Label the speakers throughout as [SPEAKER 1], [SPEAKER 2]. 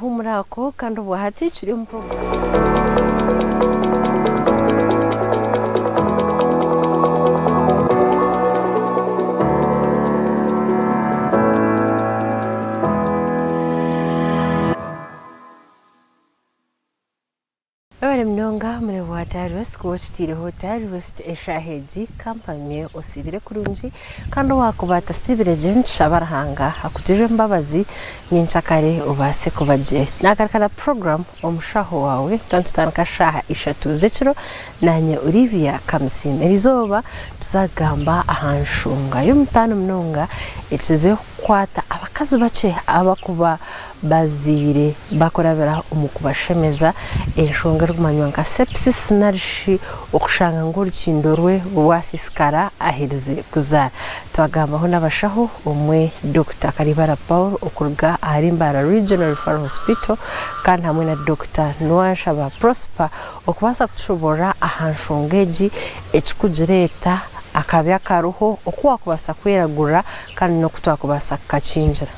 [SPEAKER 1] Humura ako kandi obwahati turi omu Webare munonga mureebi wa Tari West kuba okitaireho Tari West eshaaha egi kampamye osiibire kurungi kandi owaakuba atasiibire gye nitushaba Ruhanga akugirire embabazi nyenkyakare obaase kuba gye. Naagaruka na puroguraamu Omushaho Waawe twaba nitutandika shaaha ishatu z'ekiro naanye Olivia Kamusiime. Erizooba tuza kugamba aha nshonga y'omutaano munonga ekizire kukwata abakazi bakye abakuba bazaire bakurabira omu kubashemeza enshonga erikumanywa nka sepsis nari shi okushanga ngu orukindo rwe rwasiisikara aherize kuzaara. Twagambaho n'abashaho omwe Dokita Karibara Paul okuruga ahari Mbarara Regional Referral Hospital kandi hamwe na Dokita Nuwanshaba Prosper okubaasa kutushoboorora aha nshonga egi, ekirikugireeta, akabi akariho, oku waakubaasa kweragurira kandi n'oku twakubaasa kukakingira.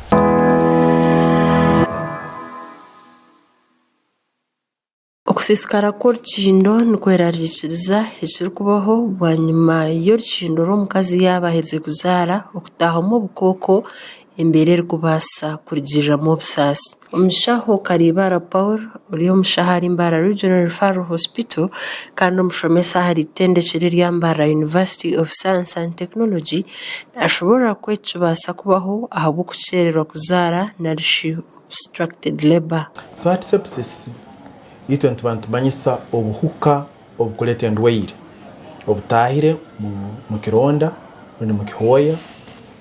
[SPEAKER 1] Okusiisikara kw'orukindo nikwerarikiriza ekirikubaho bwanyima y'orukindo rw'omukazi yaaba aherize kuzaara okutaahamu obukooko embeera erikubaasa kurugiriramu obusaasi. Omushaho Karibara Paul ori omushaho ahari Mbarara Regional Referral Hospital kandi omushomesa ahari itendekyero erya Mbarara University of Science and Technology nashoboorora ku eki kibaasa kubaho ahabw'okukyererwa kuzaara narishi Obstructed labour.
[SPEAKER 2] So hati sepsis itwe nituba nitumanyisa obuhuka obukureeta endwaire obutaahire mu kironda rundi mu kihooya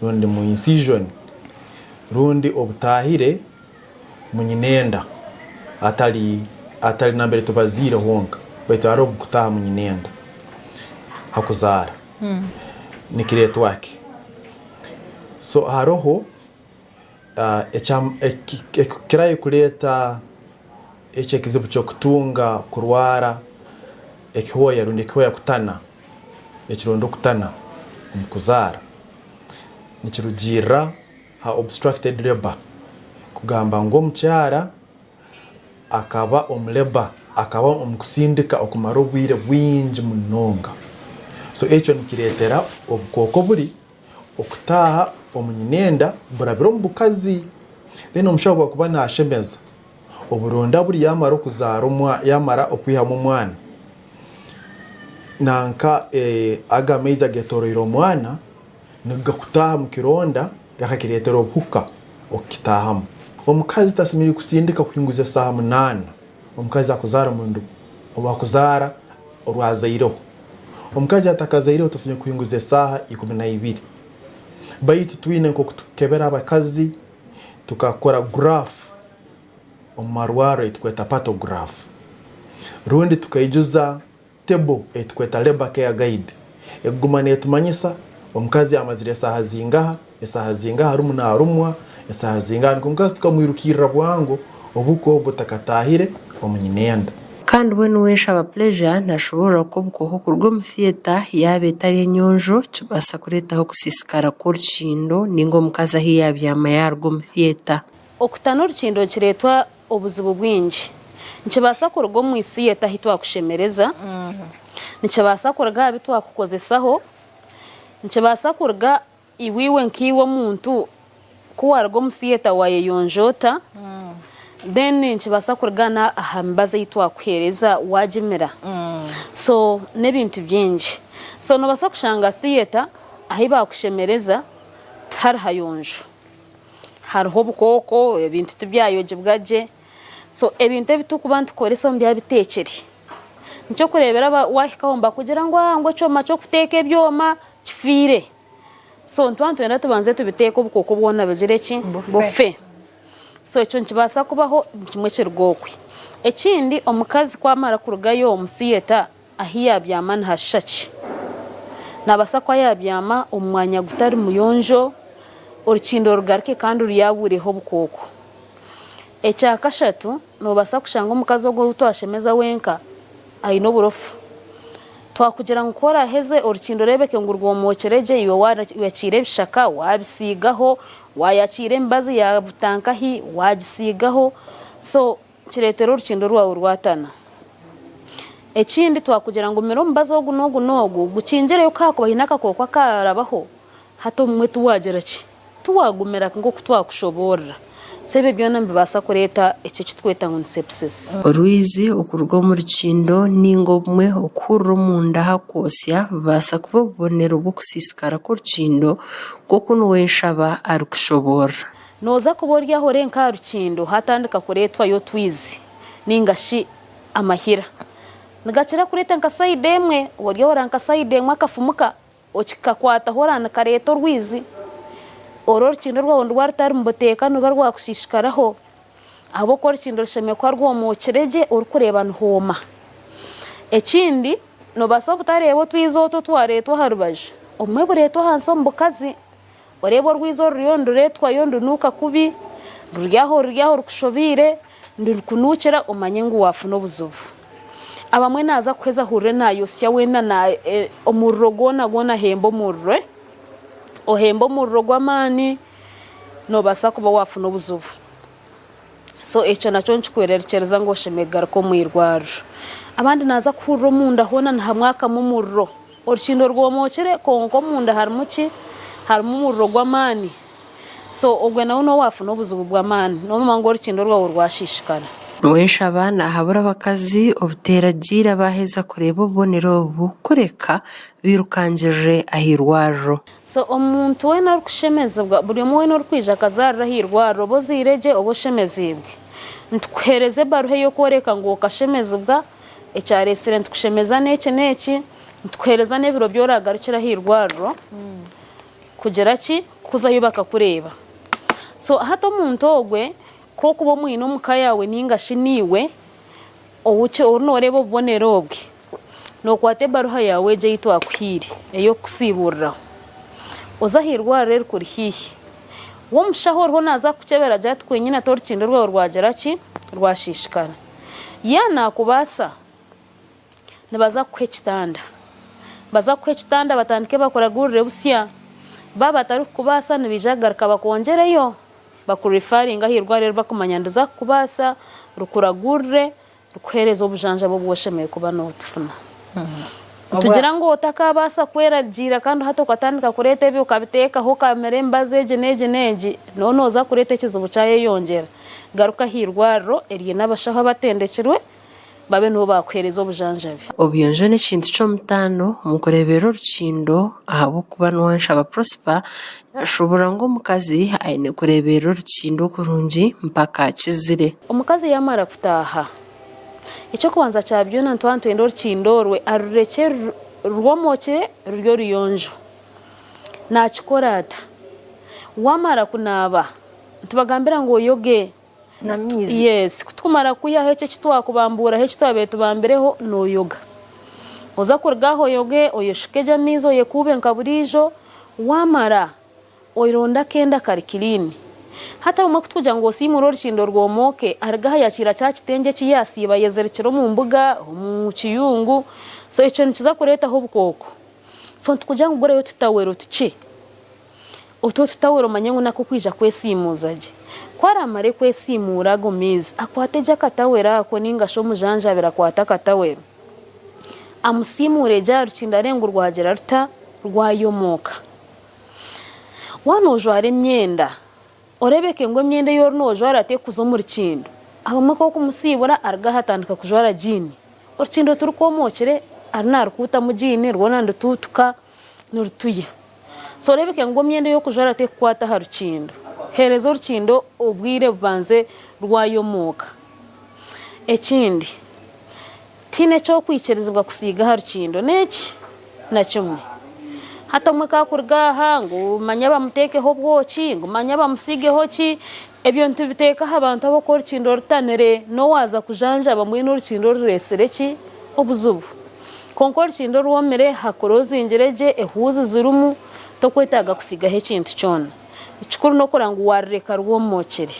[SPEAKER 2] rundi mu incision rundi obutaahire mu nyinenda atari atari nambere tubaziire honka baitu hariho obukutaaha mu nyinenda hakuzaara nikireetwa ki? So haroho Ekikukirayo kureeta eki ekizibu ky'okutunga kurwara ekihooya rundi ekihooya kutana, ekironda okutana omu kuzaara nikirugiirira ha obstructed labour kugamba ngu omukyara akaba omu labour, akaba omu kusindika okumara obwire bwingi munonga. So ekyo nikireetera obukooko buri Okutaaha omu nyinenda burabire omu bukazi. Then omushaho obu akuba nashemeza oburonda buri yamara okuzaara omwa yamara okwihamu omwana nanka ago amaizi agetoroire omwana nigakutaaha omu kironda gakakiretera obuhuka okukitaahamu. Omukazi tasemereire kusindika kuhinguza esaaha munaana omukazi akuzaara omurundi owakuzaara orwazaireho. Omukazi atakazaireho tasemeriire kuhinguza esaaha 12. Baitu twine nk'oku tukebera abakazi tukakora graph omu marwarro ei tukweta partograph rundi tukaijuza table ei tukweta labour care guide ekuguma netumanyisa omukazi amazire esaaha zingaha, esaaha zingaha arimu narumwa, esaaha zingaha nikwo omukazi tukamwirukirra bwangu obuhuka obu butakataahire omu nyinenda.
[SPEAKER 1] Kandi we Nuwenshaba Pleasure nashoboorora ku obukooko kuruga omu theatre yaaba etari enyonjo kibaasa kureetaho okusiisikara kw'orukindo ninga omukazi ahi yaabyama yaaruga omu theatre.
[SPEAKER 3] Okutana orukindo nikireetwa obuzibu bwingi. Nikibaasa kuruga omu theatre ahi twakushemereza, nikibaasa kuruga aha bi twakukozesaho, nikibaasa kuruga Iwe iwe nkaiwe omuntu ku waruga omu theatre wayeyonja ota then nikibaasa kuruga na aha mibazi ei twakuheereza wagimira so n'ebintu bingi. So nobaasa kushanga theatre ahi bakushemereza tihari hayonjo hariho obukooko ebintu tibyayogibwa gye so ebintu ebi turikuba nitukoresa omu byaba biteekire. Nikyokureebera wahikaho nibakugira ngu ngu ekyoma ky'okuteeka ebyoma kifiire. So nituba nitwenda tubanze tubiteeke obukooko bwona bugire ki? Bufe. So ekyo nikibaasa kubaho kimwe kiruga okwe. Ekindi omukazi ku amara kurugayo omu theatre ahi yaabyama nihashusha ki? Naabaasa kuba yaabyama omu mwanya gutari muyonjo, orukindo rugaruke kandi ruyaabuureho obukooko. Ekyakashatu, noobaasa kushanga omukazi ogwo ou twashemeza wenka aine oburofa. Twakugira ngu ku oraaheze orukindo oreebeke ngu rwomookire gye, iwe waayakiira ebishaka waabisiigaho, waayakiira emibazi ya butankahi waagisiigaho. So kireetera orukindo rwawe rwatana. Ekindi twakugira ngu mira omubazi ogu n'ogu n'ogu gukingireyo ku haakuba haine akakooko akarabaho hati obumwe tiwagira ki, tiwagumira nk'oku twakushoboorora. So ebyo byona nibibaasa kureeta eki eki tweta ngu ni sepsis.
[SPEAKER 1] Orwizi okuruga omu rukindo nainga obumwe okuhurira omunda hakwosya bubaasa kuba obubonero bw'okusiisikara kw'orukindo nk'oku Nuwenshaba arikushoboorora.
[SPEAKER 3] Nooza kuba ori aho ori nk'aha rukindo haatandika kureetwayo otwizi nainga shi amahira. Nigakira kureeta nka sayidi emwe, ori ora nka sayidi emwe akafumuka, okikakwataho ora nikareeta orwizi, ori orukindo rwawe nirwa rutari mu buteeka niruba rwakusiisikaraho ahabw'okuba orukindo rushemereire kuba rwomookire gye orikureeba nihooma. Ekindi noobaasa obutareeba otwizi otwo otwareetwa aha rubaju, obumwe bureetwa ahansi omu bukazi. Oreebe orwizi oruriyo nirureetwayo nirunuuka kubi, ruri aho ruri aho rukushobeire, nirukunuukira omanye ngu waafuna obuzibu. Abamwe naaza kuheza ahurire naayosya weena na omuriro gwona gwona ahembe omuriro, ohembe omuriro gw'amaani, noobaasa kuba waafuna obuzibu. So ekyo nakyo nikikwererekyereza ngu oshemereire kugaruka omu irwariro. Abandi naaza kuhurira omunda hoona nihamwakamu omuriro. Orukindo rwomokire kwonka omunda harimu ki? Harimu omuriro gw'amaani. So ogwe nawe noba wafuna obuzibu bw'amaani nomanya ngu orukindo rwawe rwashishikara.
[SPEAKER 1] Nuwenshaba nahabura abakazi obuteragiira baaheza kureeba obubonero obu kureka bairukangirire ah'eirwariro.
[SPEAKER 3] So omuntu weena orikushemezibwa, buri omwe weena orikwija akazaarira ah'eirwariro oba ozaire gye oba oshemeziibwe, nitukuheereza ebaruha ey'okworeka ngu okashemezibwa, Ekyareetsire nitukushemeza n'eki n'eki, nitukuheereza n'ebiro bi oraagarukire aha irwariro kugira ki, kuzayo bakakureeba. So hati omuntu ogwe ku orikuba omwine omu ka yaawe nainga shi niiwe ou ou nooreeba obubonero obwe, nookwata ebaruha yaawe egyo ei twakuhaire ey'okukusiiburiraho, oze aha irwariro erikuri haihi. We omushaho oriho naaza kukukyebera agire ati kwenyine ati orukindo rwawe rwagira ki, rwashiishikara. Yaaba naakubaasa, nibaza kukuha ekitanda. Nibaza kukuha ekitanda batandike bakuragurire busya. Baaba batarikukubaasa nibaija kugaruka bakwongyereyo, bakurifaringe aha irwariro eri barikumanya ngu riza kukubaasa, rikuragurire, rikuheereze obujanjabi obu oshemereire kuba noofuna. Nitugira ngu otakaabaasa kweragiira kandi hati okatandika kureeta ebi okabiteekaho okamira emibazi egi n'egi n'egi, nooba nooza kureeta ekizibu kyayeyongyera. Garuka aha irwariro eriine abashaho abatendekirwe babe nibo baakuheereza obujanjabi.
[SPEAKER 1] Obuyonjo n'ekintu ky'omutaano omu kureeberera orukindo ahabw'okuba Nuwanshaba Prosper naashoboorora ngu omukazi aine kureeberera orukindo kurungi mpaka akizire.
[SPEAKER 3] Omukazi yaamara kutaaha, eky'okubanza kya byona nituba nitwenda orukindo orwe arurekye rwomokire ruri oruyonjo. Naakikora ata? Waamara kunaaba, nitubagambira ngu oyoge.
[SPEAKER 1] N'amaizi.
[SPEAKER 3] Yes, ku tukumara kwihaho ekyo eki twakubambuuraho eki twabaire tubambireho, nooyoga. Oza kuruga aho oyoge, oyeshuke gye amaizi oyekuube nka buriijo, waamara oronde akenda kari kiriini. Hati abamwe ku turikugira ngu osiimure orukindo rwomooke, aruga aha yakiira kya kitengye eki yaasiiba ayezirikire omu mbuga, omu kiyungu, so ekyo nikiza kureetaho obukooko. So nitukugira ngu gurayo otutawero tukye, otwo otutawero omanye ngu n'ak'okwija kwesiimuuza gye. Ku araamare kwesiimuura ago maizi, akwate gye akatawero ako nainga shi omujanjabire akwate akatawero, amusiimuure gye aha rukindo areebe ngu rwagira ruta, rwayomooka. Waaba noojwara emyenda, oreebeke ngu emyenda ei ori noojwara terikuza omu rukindo. Abamwe ku orikumusiibura aruga aha atandika kujwara jiini. Orukindo tirukwomokire ari narukuutamu jiini rwona nirutuutuka nirutuya. So oreebeke ngu emyenda ei orikujwara terikukwata aha rukindo. Heereza orukindo obwire bubanze rwayomooka. Ekindi, tihaine eky'okwikirizibwa kusiiga aha rukindo n'eki na kimwe. Hati omwe ka kuruga aha ngu manya bamuteekeho obwoki, ngu manya bamusiigeho ki, ebyo nitubiteeka aha bantu abu orukindo rutanire n'owaaza kujanjaba mbwenu orukindo orureetsire ki? Obuzibu. Kwonka orukindo orwomire hakura ozingire gye, ehuuzi zirimu, tokwetaaga kusiigaho ekintu kyona. Ekikuru n'okureba ngu waarureka rwomokire.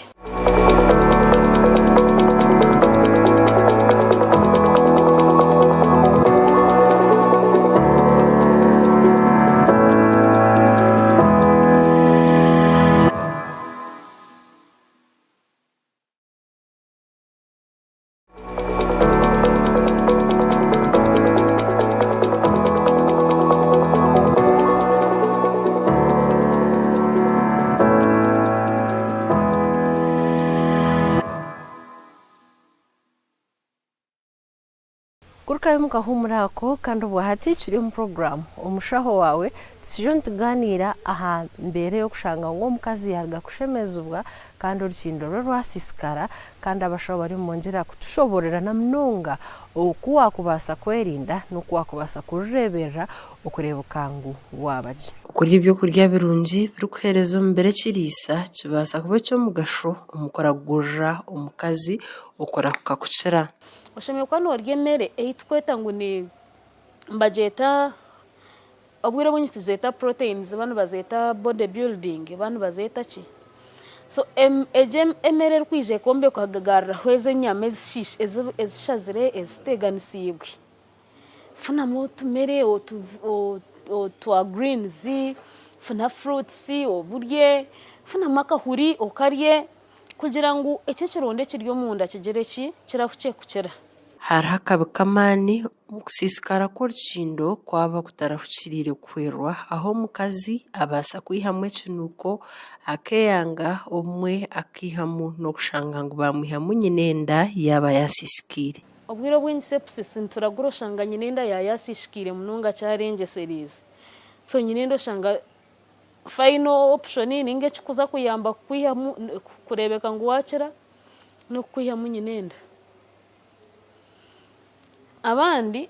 [SPEAKER 1] Gurukayo omu kahuumuro ako kandi obwahati turi omu puroguraamu Omushaho Waawe. Tukiyo nitugaaniira aha mbeera ey'okushanga ngu omukazi yaaruga kushemezibwa kandi orukindo rwe rwasiisikara kandi abashaho bariyo nibongyera kutushoboorora na munonga oku waakubaasa kwerinda n'oku waakubaasa kurureeberera okureebeka ngu waaba gye. Okurya ebyokurya birungi birikuheereza omubiri ekiriisa kibaasa kuba eky'omugasho omu kuragurira omukazi okurahuka kukira.
[SPEAKER 3] Oshemereire kuba noorya emere ei turikweta ngu ni nibagyeta obwire obwingi tuzeeta proteins abandi nibazeeta body building abandi nibazeeta ki. So egyo emere erikwija ekombekwa ekagaruraho ezo enyama ezishazire eziteganisiibwe. Funamu otumere otwa greens, funa fruits oburye, funamu akahuri okarye. Kugira ngu eki ekironda ekiri omunda kigire ki, kirahukye kukira.
[SPEAKER 1] Hariho akabi k'amaani omu kusiisikara kw'orukindo kwaba kutarahukiriire kuhwerwa ahu omukazi abaasa kwihamu ekinuuko akeeyanga obumwe akaihamu n'okushanga ngu baamwihamu nyina enda yaaba yaasiisikaire.
[SPEAKER 3] Obwire obwingi sepsis nituragura oshanga nyina enda yaaba yaasiisikaire munonga kyarengyesereize. So nyina enda oshanga Final option ninga ekikuza kuyamba kukwihamu kurebeka ngu wakira nokukwihamu nyina enda. Abandi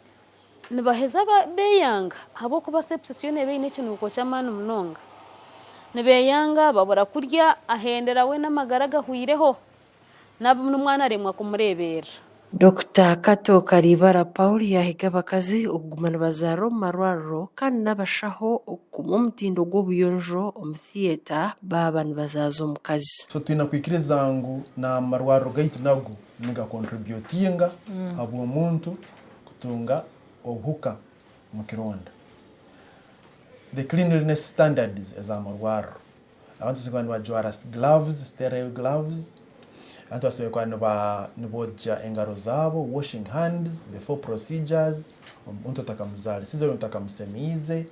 [SPEAKER 3] nibaheza beyanga ahabwokuba sepsis yo neba eine ekinuuko kyamaani munonga. Nibeyanga babura kurya ahendera weena amagara gahwireho. N'omwana aremwa kumureeberera.
[SPEAKER 1] Dokita Kato Kaliibara Paul yaahiga abakazi okuguma nibazaarira omu marwariro kandi n'abashaho okukuuma omutindo gw'obuyonjo omu theatre baaba nibazaaza omukazi.
[SPEAKER 2] So twine kwikiriza ngu n'amarwariro gaitu nago niga contributinga habw'omuntu kutunga obuhuka omu kironda. The cleanliness standards ez'amarwariro. Abantu basemeriire kuba nibajwara gloves, sterile gloves, abantu basemeriire kuba niboogya engaro zaabo, washing hands before procedures, omuntu otakamuzaarisize rundi otakamusemiize,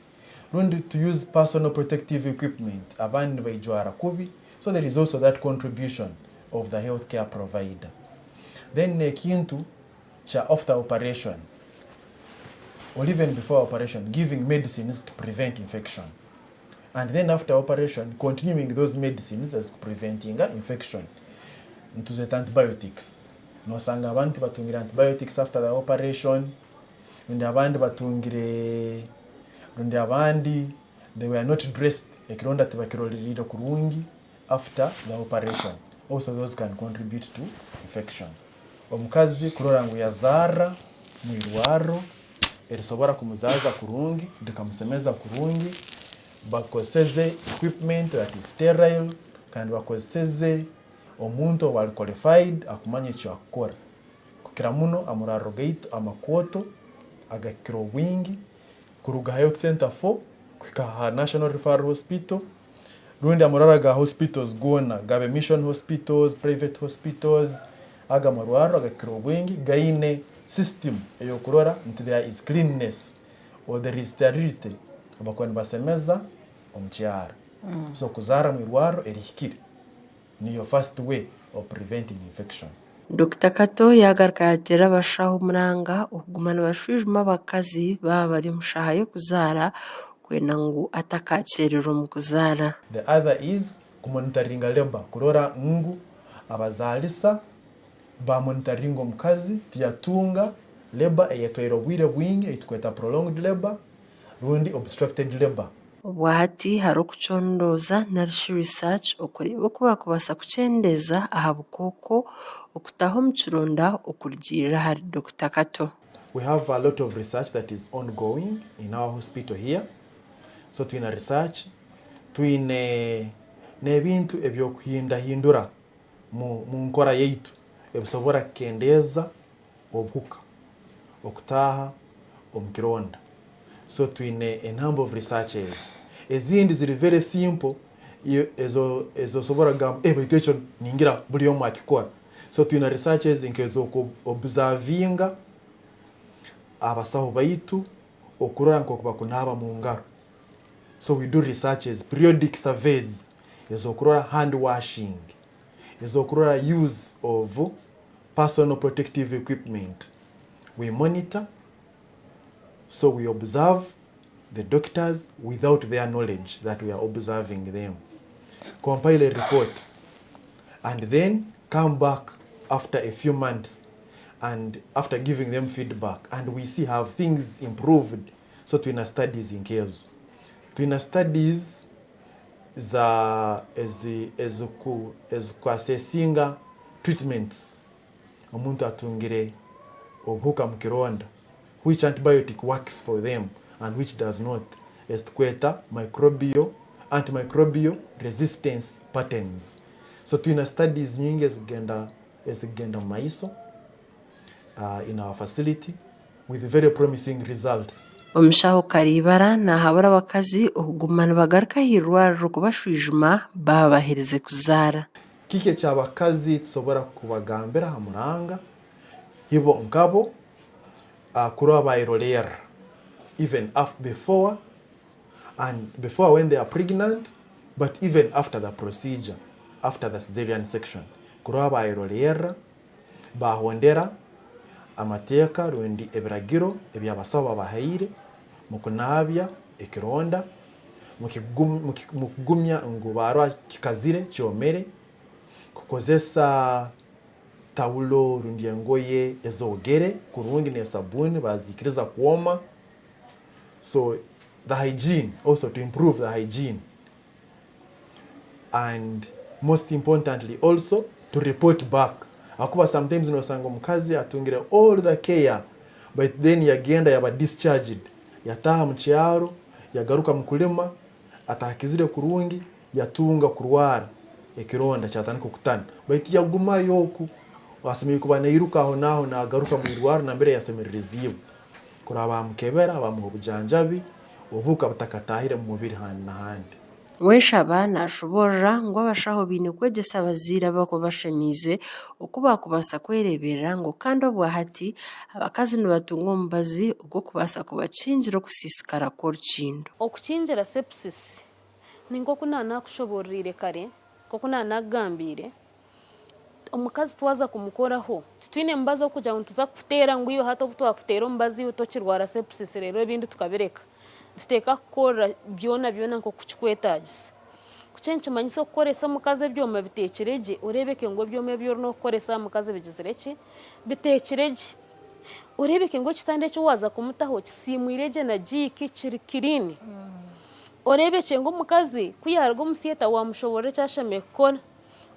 [SPEAKER 2] rundi to use personal protective equipment, abandi nibaijwara kubi, so there is also that contribution of the health care provider. Then n'ekintu kya after operation or even before operation, giving medicines to prevent infection. and then after operation continuing those medicines as preventinga infection nituzeta antibiotics nosanga abandi tibatungire antibiotics after the operation rundi abandi batungire rundi abandi they were not dressed ekironda tibakirorerire kurungi after the operation also those can contribute to infection omukazi kurora ngu yazarra mwirwarro erisobora kumuzaaza kurungi, rikamusemeza kurungi, bakozeseze equipment that is sterile kandi bakozeseze omuntu owari qualified akumanya eki akukora. Kukira muno amurwariro gaitu amakooto agakukira obwingi kuruga ha health center four kuhika ha national referral hospital rundi amarwariro aga hospitals goona gabe mission hospitals, private hospitals, ago amarwariro agakukira obwingi gaine system ey'okurora nti there is cleanness or there is sterility abakuba nibasemeza omukyara. So kuzaara omu irwariro erihikire niyo first way of preventing infection.
[SPEAKER 1] Dokita Kato yaagaruka yaateera abashaho omuranga okuguma nibashwijuma abakazi baaba bari omu shaaha y'okuzaara kwenda ngu atakaakyererwa omu kuzaara.
[SPEAKER 2] The other is kumonitaringa labour kurora ngu abazaalisa bamonitaringa omukazi tiyatunga labour eyetwaire obwire bwingi ei tukweta prolonged labour rundi obstructed labour.
[SPEAKER 1] Obwahati hariho okucondooza narishi research okureeba oku baakubaasa kukyendeeza aha bukooko okutaaha omu kironda okurugiirira ahari Dokita Kato.
[SPEAKER 2] We have a lot of research that is ongoing in our hospital here, so twine research, twine n'ebintu eby'okuhindahindura mu nkora yaitu ebisobora kukendeeza obuhuka okutaaha omu kironda. So twine a number of researches. Ezindi ziri very simple ezosobora kugamba eh baitu ekyo ningira buri omwe akikora. So twine researches nk'ezoku observinga abasaho baitu okurora nk'oku bakunaaba mu ngaro. So we do researches, periodic surveys ez'okurora hand washing, ez'okurora use of personal protective equipment. We monitor. So we observe the doctors without their knowledge that we are observing them. Compile a report and then come back after a few months and after giving them feedback and we see have things improved. So twina studies nkezo. Twina studies za ezi eziku ezikuassessinga treatments omuntu atungire obuhuka mukironda which antibiotic works for them and which does not ezitukweta microbial antimicrobial resistance patterns. So twina studies nyingi ezikugenda ezikugenda mumaiso in our facility with very promising results.
[SPEAKER 1] Omushaho Kariibara naahabura abakazi okuguma nibagaruka aha irwariro kubashwijuma baaba baherize kuzaara.
[SPEAKER 2] Kiki eky'abakazi tusobora kubagambira ha muranga ibo nkabo kurora bayerolerra even before and before when they are pregnant but even after the procedure, after the caesarean section kurora bayerolerra Baahondera amateeka rundi ebiragiro ebi abasaho babahaire mu kunaabya ekironda, mu kugumya ngu baarora kikazire, kyomere, kukozesa tawulo rundi engoye ezoogere kurungi n'esabbuuni baaziikiriza kwoma. So the hygiene, also to improve the hygiene. And most importantly also to report back ahakuba sometimes nosanga omukazi atungire all the care but then yagenda yaba discharged yataaha mukyaro yagaruka mukulima atahakizire kurungi yatunga kurwara ekironda kyatandika okutana baitu yagumayo oku asemeriire kuba nairuka aho naaho nagaruka mwirwarro nambere yasemereriziibwe Kuraba baamukebera, baamuha obujanjabi, obuhuka butakataahire mu mubiri handi na handi.
[SPEAKER 1] Mweshaba nashoboorora ngu abashaho baine kwegyesa abazaire abarikuba bashemiize oku baakubaasa kwereeberera ngu kandi obwahati abakazi nibatunga omubazi ogw'okubaasa kubakingira okusiisikara kw'orukindo.
[SPEAKER 3] Okukingira sepsis ni nk'oku naanakushoboororeire kare, nk'oku naanakugambiire, Omukazi twaza kumukoraho, titwine mubazi ogw'okugira ngu nituza kukuteera ngu iwe hati obu twakuteera omubazi iwe tokirwara sepsis reero ebindi tukabireka. Nituteeka kukukorera byona byona nk'oku kirikwetaagisa. Ku kyo nikimanyisa okukoresa omukazi ebyoma biteekire gye, oreebeke ngu ebyoma ebi orimu kukoresa aha mukazi bigizire ki? Biteekire gye. Oreebeke ngu ekitanda eki waaza kumutaho kisiimwire gye na jiiki kiri kiriini. Oreebekye ngu omukazi ku yaaruga omu theatre waamushoboorora eki ashemereire kukora.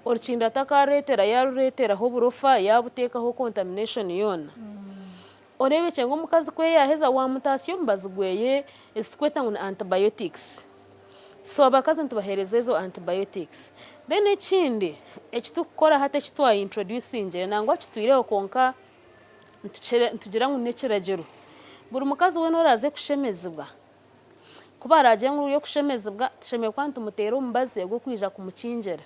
[SPEAKER 3] Orukindo atakarureetera yaarureeteraho oburofa yaabuteekaho contamination yoona. Oreebekye ngu omukazi ku yaaheza waamutaasya omubazi gweye ezi turikweta ngu ni antibiotics. So abakazi nitubaheereza ezo antibiotics. Then ekindi eki turikukora hati eki twa introducingire nangwa kitwireho kwonka nitugira ngu n'ekiragiro, buri mukazi weena oraaze kushemezibwa, Ku baraagire ngu y'okushemezibwa, tushemereire kuba nitumuteera omubazi ogw'okwija kumukingira.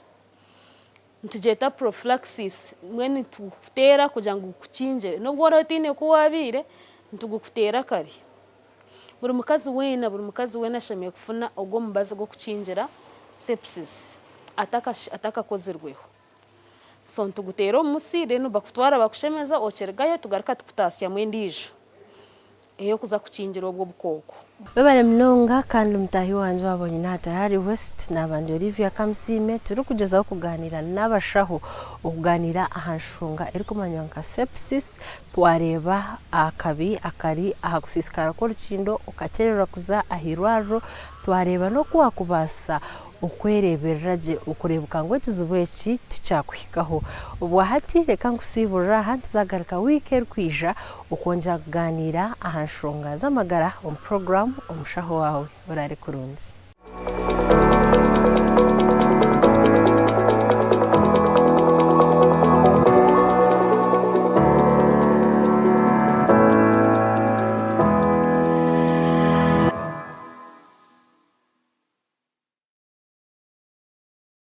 [SPEAKER 3] Nitugyeta prophylaxis, mbwenu nitugukuteera kugira ngu gukukingire. N'obu oraabe otaine ku waabaire, nitugukuteera kare. Buri mukazi weena, buri mukazi weena ashemereire kufuna ogwo omubazi gw'okukingira sepsis atakakozirweho. So nituguteera omu musiri then bakutwara bakushemeza okirugayo tugaruka tukutaasyamu endiijo. Ey'okuza kukingira obwo bukooko.
[SPEAKER 1] Webare munonga kandi mutaahi wangye waaba onyine aha Tayari West naaba ndi Olivia Kamusiime turikugyezaho kugaaniira n'abashaho okugaaniira aha nshonga erikumanywa nka sepsis twareeba akabi akari aha kusiisikara kw'orukindo okakyererwa kuza aha irwariro twareeba n'oku waakubaasa okwereeberera gye okureebeka ngu ekizibu eki tikyakuhikaho. Obwahati reka nkusiiburire aha nituzagaruka wiiki erikwija okwongyera kugaaniira aha nshonga z'amagara omu puroguraamu Omushaho Waawe. Oraare kurungi.